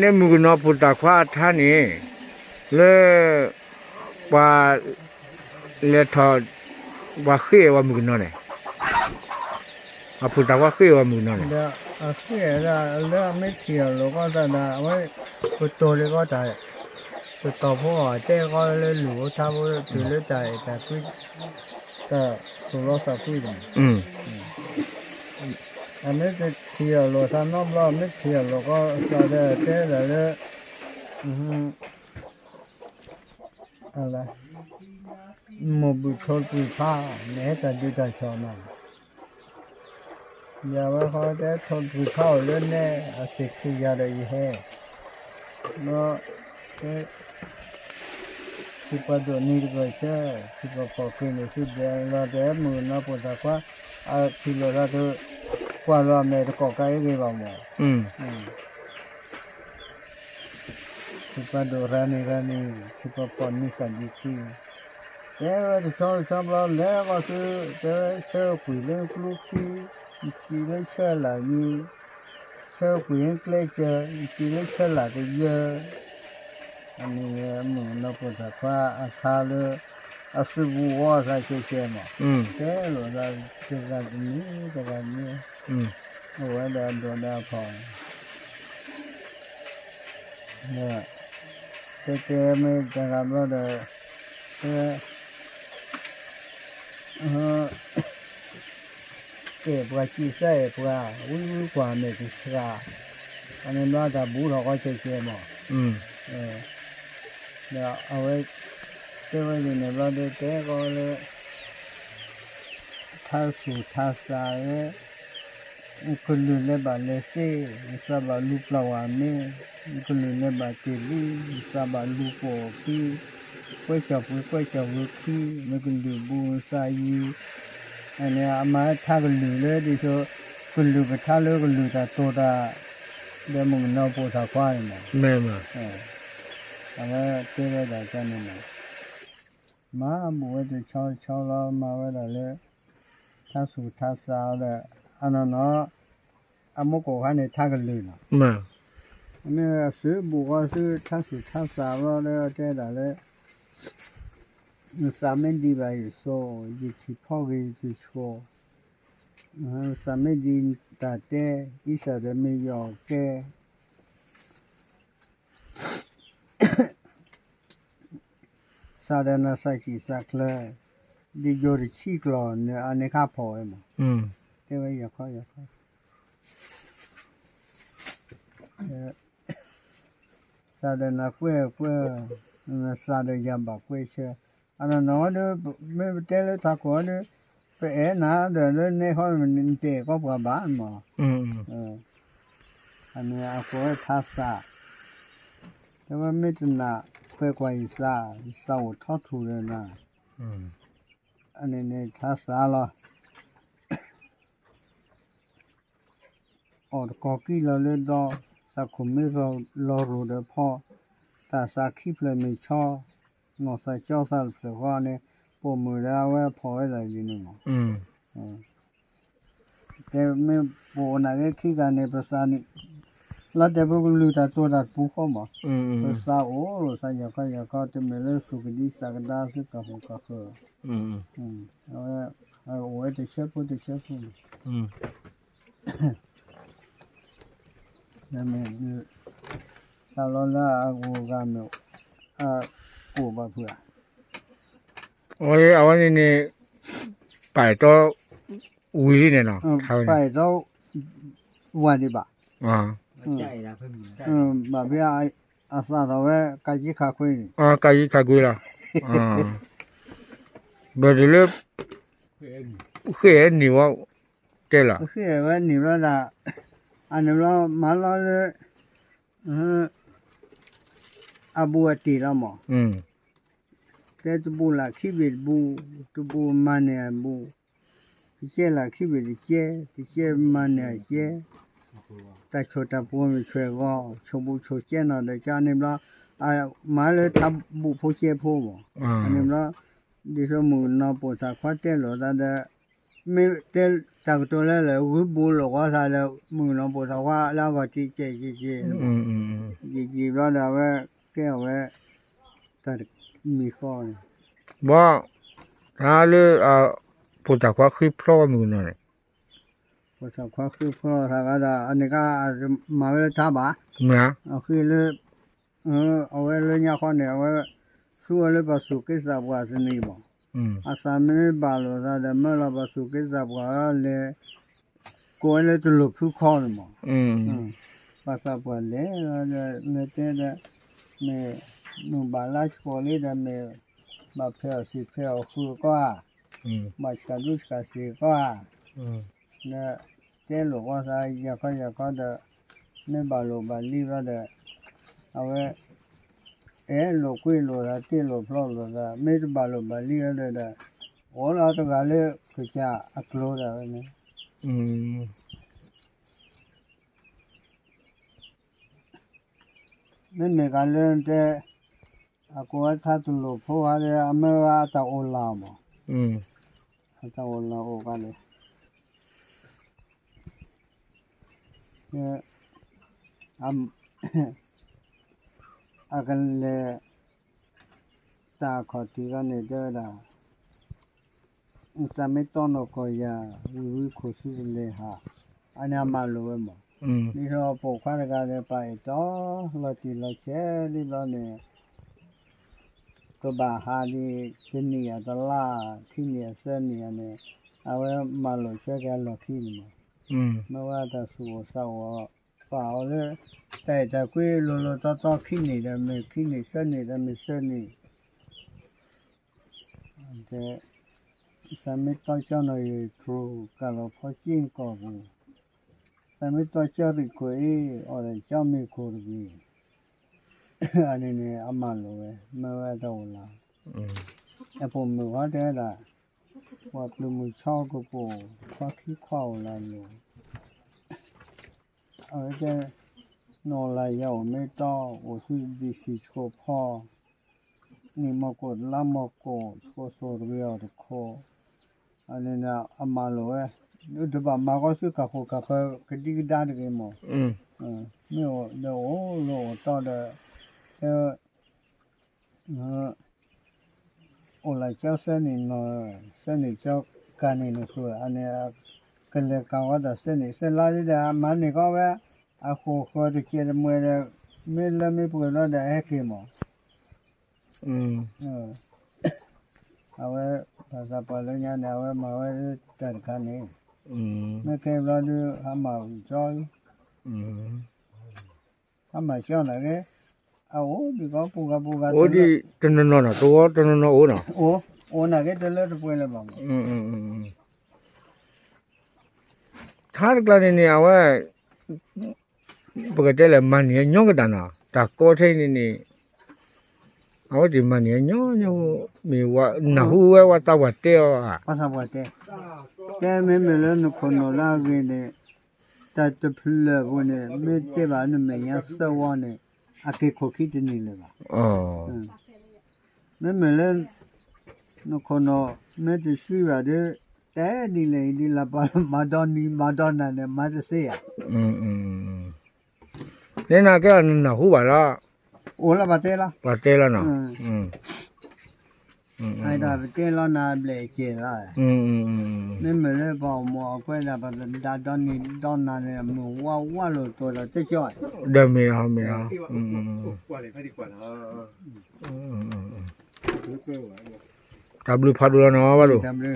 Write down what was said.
န့ၣ်မုၣ်ကနီၤပိာ်သးခွါအထါန့ၣ် လၢ ပှၤ လဲၤထီၣ် ပှၤဃ့ၢ်ဝဲမုၣ်ကနီၤန့ၣ် အပိာ်သးခွါဃ့ၢ်ဝဲမုၣ်ကနီၤန့ၣ် ဒီးအဃ့ၢ်လၢအမ့ၢ်ထံၣ်အီၤလိာ်ကီၢ်သးဒီး အဝဲ ကတိၤလၢကီၢ်တၢ် ကတီၤဖိအီၤ တဲကီၢ်လၢလူၢ်ဖိထါဖိ တုၤလၢတၢ်အဲၣ်တၢ်ကွံ တၢ်သူၣ်လီသးကွံန့ၣ် အမ့ၢ်တထံၣ်အီၤလိာ်သးနီတဘျီ မ့ၢ်ထံၣ်အီၤလိာ်ကီၢ်သးဒီးတဲဒၣ်လၢ မိၢ်ဘုၣ်ထိၣ်တပှံၤဖး နဟဲတၢ်ဒုးတၢ်ဆီၣ်နၤ ယၤဝဲဃီတဲထိၣ်တပှံၤဖးအိၣ်လၢနဲ အစံးထုးယၤဒီးယဟဲ ဘျီ တဲ ထံပှၤဒိၣ်နံၤတဂၢၢ်ဆၢ ထံပှၤဖီၣ်က့ၤန့ၣ်သုဒဲးလီၤ တဲမုၣ်ကနီၤပိာ်သးခွါ အထံၣ်လိာ်သးတ ကွၢ်လီၤအမဲာ်တကိးကါအ့ၣ်ဂ့ၤဘၣ်မး ထံပှၤဒိၣ်ရၤနံၤရၤနံၤ ထံပှၤဖီၣ်နံၤဃာ်ဒံးခံ တဲဝဲတဆီတဆီဘျီလဲၤဃီၤသု တဲဝဲဆၢကွံာ်လၢကျိခံ နစံးလၢဆၢလၢ်ယံၤ ဆၢကွံာ်လၢကျဲစၢၤ နစံးလၢဆၢလၢ်တယၢၤ အန့ၣ်မုၣ်ကနီၤပိာ်သးခွါအထါလၢ အသုးဘူးဝီသးကဲကဲမး တဲလိာ်သးတဂၤတမံၤတဂၤတမံၤ အဝဲဒီးအဒိးဒီးအဖီၣ် ဒီး တဲတဲမ့ၢ်တဂၤဘျီဒီး တဲ အဲၣ်ပှၤစံးစၢ်အဲၣ်ပှၤ ဝံဝံကွၢ်မဲာ်တဆှး အန့ၣ်ဘျီတၢ်ဘူးထီၣ်ဃီကဲကဲမး ဒီးအဝဲ တဲဝဲဒ်န့ၣ်ဘျီဒီး တဲကီးလၢ ထါသူၣ်ထါသးလၢ ကလုာ်လၢဘၣ်လဲၤသ့ နသးဘၣ်လူၤပျၢ်ဝဲမ့ၢ် နကလုာ်လၢဘၣ်တ့ၢ်လံ နသးဘၣ်လူၤပိာ်ခံ ကွဲကၠီၣ်ပှ့ၤကွဲကၠီၣ်ဝဲခံ နကလုာ်ဘူးနသးယံၤ အန့ၣ်အမၤထါကလုာ်လၢဒ်သိး ကလုာ်ကထါလၢကလုာ်တၢ်တိာ်တၢ် ဒီးမုၣ်ကနီၤပိာ်သးခွါန့ၣ်မး အဝဲတဲဝဲဒၣ်န့ၣ်မး မၤဘူးဝဲတဆီဆီလီၤ မၤဝဲဒၣ်လၢ ထါသူၣ်ထါသးဒီး အနီၢ်နီၢ် အမိၢ်ကိၢ်ခါန့ၣ် ထါကလုာ်လီၤ မ့ၢ်အသုးဘူးဃီသုးထါသူၣ်ထါသးဘျီဒီးတဲဒၣ်လၢ နသးမ့ၢ်ဒံးဘၣ်ယသိး ယထံၣ်ဖီဂ့ၤယထံၣ်ဆိ နသးမ့ၢ်ဒံးတၢ်တဲ အံသၣ်ဒီးမ့ၢ်ယီၢ်ကဲ သးဒီးနသးဆံးသးကျၢၤ ဒ်ယိၤတဆံကျီၢ်န့ၣ် အန့ၣ်ခါဖီၣ်ဝဲမး တဲဝဲယခီယခီ သးဒီးနကွဲကွဲ နသးဒီးယၤဘၣ်ကွဲဆၢ အနီၢ်နီၢ်ဒီး မ့ၢ်ပတဲလၢထးခိၣ်ဒီး ပအဲၣ်နၤဒီးလၢနဲဃီနတအဲၣ်ကီးပှၤဘၣ်မး အန့ၣ်အကိးဝဲထါသး တဲဝဲမ့ၢ်တနာ်ခွဲးကွၢ်ယသး ယသးအိၣ်ထီထူၣ်ဒီးနၤ အန့ၣ်န့ၣ်ထါသးလီၤ အီၣ်တကီၤကံၢ်လီၤလၢဒီ သးခိၣ်မ့ၢ်လီၤရိၤဒီးဖီ တၢ်သးခံဖျၢၣ်မ့ၢ်ဆီ နီၢ်သးကၠီသးတဖျၢၣ်ဃီန့ၣ် ပိာ်မုၣ်ဒီးအဝဲဖီၣ်ဝဲဒၣ်ဒ်န့ၣ်မး တဲမ့ၢ်ပအိၣ်နၢ်ဂ့ၤခံဂၤန့ၣ် ပသးန့ၣ် လီၤတဲာ်ပကလုၢ်တၢ်တိာ်တၢ်ပူၤဃီမး ပသးအိၣ်လိာ်သးယၤခီယၤခီ တမ့ၢ်လၢသူၣ်ကဒံသးကဒါသုကၢ်ဃိၣ်ကၢ်ဃၢၤ အဝဲ အိၣ်ဝဲတဆၢဖိတဆၢဖိန့ၣ် မ့ၢ် တၢ်လီၤလၢအဂုၤအဂၤမ့ၢ် အကိၣ်ဘၣ်ဖုးဧါ အဝဲန့ၣ်န့ၣ် ပာ်အဲၣ်တီဝံၤလံန့ၣ်နီၤ ပာ်အဲၣ်တီ ဝၤဒံးဘၣ် ဘၣ်ဖဲ အသးထီၣ်ဝဲ ကးယံခးကွ့န့ၣ် ကးယံခးကွ့လီၤ ဘၣ်ဒ်လၢ ဃ့ၢ်နံၣ်ဝဲ တဲလီၤ ဃ့ၢ်ဝဲနံၣ်ဘျီဒၣ် အန့ၣ်ဘျီ မၤလီၤလၢ အဘူးအတံၢ်လီၤမး တဲတဘူးလၢခံဘ့ၣ်တဘူး တဘူးမၤန့ၢ်အဘူး တကဲလၢခံဘ့ၣ်တကဲ တကဲမၤန့ၢ်အကဲ တၢ်ဆိၣ်တၢ်ပှီၤမ့ၢ်ဆွဲၣ်ဂီၤ ဆိၣ်ဘူးဆိၣ်ကဲနီၢ်ဒီးကန့ၣ်ဘျီ မၤလၢထါဘူးဖိကဲဖိမး အန့ၣ်ဘျီ ဒ်သိးမုၣ်ကနီၤပိာ်သးခွါတဲလိာ်သးဒီး မ့ၢ်တဲတၢ်ကတိၤလၢလၢ ဂုၢ်ဘူးလိာ်ကီသးဒီး မုၣ်ကနီၤပိာ်သးခွါလၢအဂီၢ်ထံးကဲကဲကဲ ယံာ်ယံာ်ဘျီဒီးအဝဲ ကဲအဝဲ တၢ်တမံၤဃီန့ၣ် ဘၣ် တၢ်လၢ ဖိသၣ်ခွါဃ့ဖျီဝဲမုၢ်ကနီၤန့ၣ် ဖိသၣ်ခွါဃ့ဖျီသးဂၤဒီး အန့ၣ်က မၤဝဲလၢထါဘၣ် အဃ့လၢ အဝဲလၢညါဃီန့ၣ် အဝဲ ဆူၣ်ဝဲလၢပှၤစူၢ်က့သးပှၢ်စနံၤမး, အသးမ့ၢ်ဘၣ်လိာ်သးဒီး မၢလီၤပှၤစူၢ်က့သးပှၢ်လဲၤ ကိးဝဲလၢတလိၣ်ဖုခီန့ၣ်မး, ပှၤသးပှၢ်လဲၤလီၤဒီး မ့ၢ်တဲဒီး မ့ၢ် မုၢ်ဘၣ်လါဆှိးလံဒီး မ့ၢ် ဘၣ်ဖဲးအီၣ်စံာ်ဖဲးအီၣ်ဃုာ်ကီဧါ, ဘၣ်ဆှးဒူဆှးစ့ၢ်ကီဧါ, ဒီး တဲလိာ်ကီသး ယၤခီယၤခီဒီး မ့ၢ်ဘၣ်လိာ်ဘၣ်လံဘျီဒီး အဝဲ အဲၣ်လိာ်ကွံလိာ်သး တ့ၢ်လိာ်ဖျီလိာ်သး မ့ၢ်တဘၣ်လိာ်ဘၣ်လံဘျီဒီး အိၣ်လီၤတဂၤလၢကစၢ်အကျိၤဒၣ်ဝဲန့ၣ်, မ့မ့ၢ်ကလၢတဲ အကိးဝဲထါတလိၣ်ဖိဂၤဒီး အမၢဝဲအတၢ်အိၣ်လၢ်မး, အတၢ်အိၣ်လၢ်အိၣ်ကါလဲၣ် အကလဲၤ တၢ်ခီၣ်ထံးခီန့ၣ်တဲဝဲဒၣ် သးမ့ၢ်တီနီၢ်ကီၢ်ယၤ ဝံၤဝံၤခိၣ်ဆူတလဲၤဟး, အန့ၣ်အမၤလိာ်ဝဲမး, ဒ်သိးပိာ်ခွါတဂၤဒီး ပာ်အ့ၣ်တီလီၤတံၢ်လီၤဆဲးဒ်ဘျီန့ၣ် ကဘၣ်ဟးဒ် တနံၣ်ယၤတလါ ခံနံၣ်ယၤသၢနံၣ်ယၤန့ၣ် အဝဲမၤလိာ်ဆၢက့ၤအလီၢ်ခံန့ၣ်မး, မ့ၢ်ဝဲတၢ်သူၣ်အိၣ်သးအိၣ် ပာ်အီၤလၢ တၢ်အဲၣ်တၢ်ကွံလိၤလိၤတီတီခံနံၣ်ဒီးမ့ၢ်ခံနံၣ် သၢနံၣ်ဒီးမ့ၢ်သၢနံၣ် သးမ့ၢ်တီကၠီနီၢ်ဂ့ၤထြူး ကၢ်လီၤဖီကၠ့ကီၢ်ပူၤ, သးမ့ၢ်တီကၠီရံၣ်ခိၣ်အ့ အီၣ်ဒီးကၠီမ့ၢ်ခိၣ်တဂ့ၤ, အန့ၣ်န့ၣ် အမၤလိာ်ဝဲ မ့ၢ်ဝဲတၢ်အိၣ်လၢ်, အပိာ်မုၣ်ဃီတဲဝဲဒၣ် ပှၤပျုၤမုၢ်ဆီကပိာ် ခွါခံခွါအိၣ်လၢအလိၤ အဝဲတဲ နီၢ်လၢ်ယၤအိၣ်မ့ၢ်တီ အိၣ်ဆူဒံၣ်စံၣ်ဆှိးဖီ နံၣ်မီၢ်ကိၣ်လါမီၢ်ကိၣ် ဆှိးစိၤတဂ့ၤအီၤတခိၣ်, အန့ၣ်န့ၣ် အမၤလိာ်ဝဲ တဘၣ်မၤဃီဆူကၢ်ခိၣ်ကၢ်ဃၢၤကဒံကဒါတဂ့ၤမး, မ့ၢ်အိၣ်ဒီးအိၣ်လိၣ်အိၣ်တီဒီး တဲ အိၣ်လၢကၠီသၢနံၣ်နီၤ သၢနံၣ်ကၠီကၢ်န့ၣ်နဃုာ် အန့ၣ် ကလဲၤကၤဝဲဒီးသၢနံၣ်သၢလါဒ်ဒီး မၤန့ၢ်ကီးဝဲ အဃိာ်ဃၢၤတစဲးတမှဲၤဒီး မ့ၢ်လၢမ့ၢ်ပှဲၤဘျီဒီးအဟဲက့ၤမး, အဝဲ ပှၤသးပှၢ်လၢညါန့ၣ် အဝဲမၤဝဲတၢ်တခါန့ၣ်, မ့ၢ်ကဲဘျီဒုး ဟးမၤအူၣ်ကၠီ ဟးမၤကၠီနာ်က့, အအိၣ်ဒံးကီးပူၤဂၤပူၤဂၤ အိၣ်ဒံးတနီၤနီၤနီၤ တဝီတနီၤနီၤအိၣ်နီၤ, အိၣ်နာ်က့တလၢတပှဲၤလၢၤဘၣ်မး, ထါတကျါန့ၣ်န့ၣ် အဝဲ ပကတဲလဲၣ် မၤန့ၢ်ညီကဒၣ်နီၤ တၢ်ကီထဲန့ၣ်န့ၣ် အဝဲသ့ၣ်မၤန့ၢ်ညီညီ မ့ၢ်ဝဲနၢ်ဟူဝဲဝဲသးပှၢ်တဲအီၤဧါ, တဲမ့မ့ၢ်လၢနခိၣ်နူာ်လၢအဂ့ၤန့ၣ် တၢ်တဖျၢၣ်ပူၤန့ၣ် မ့ၢ်တဲဘၣ်နမဲာ်ညါသၢဝီန့ၣ် အက့ၤခိၣ်ခံတနံၤလၢၤဘၣ်, မ့မ့ၢ်လၢ နခိၣ်နူာ် မ့ၢ်တဆှံဘၣ်ဒီး တဲဒ်လဲၣ်အံၤဒ်လဲၣ် ပှၤမၤဒီနံၤမၤဒီနၤန့ၣ် မၤတသ့ဧါ, န့ၣ်နကဲနနၢ်ဟူဘၣ်လီၤ, အိၣ်လၢပှၤတဲလီၤ, ပှၤတဲလီၤနီၤ, အဒၣ်ပတဲလီၤနၤဘျဲၣ်ကဲလီၤ, မ့မ့ၢ်လၢပှၤအိၣ်မူအကွဲးဒၣ် ပှၤတဒါဒီနံၤဒီနၤန့ၣ် မုၢ်ဝါဝါလိာ်တိၤဒီးတကၠီ, ဒီးမ့ၢ်လီၤမ့ၢ်လီၤ, တၢ်ဘျုးဖးဒိၣ်လီၤနီၤ ဘၣ်ဒိၣ်, တၢ်ဘျုး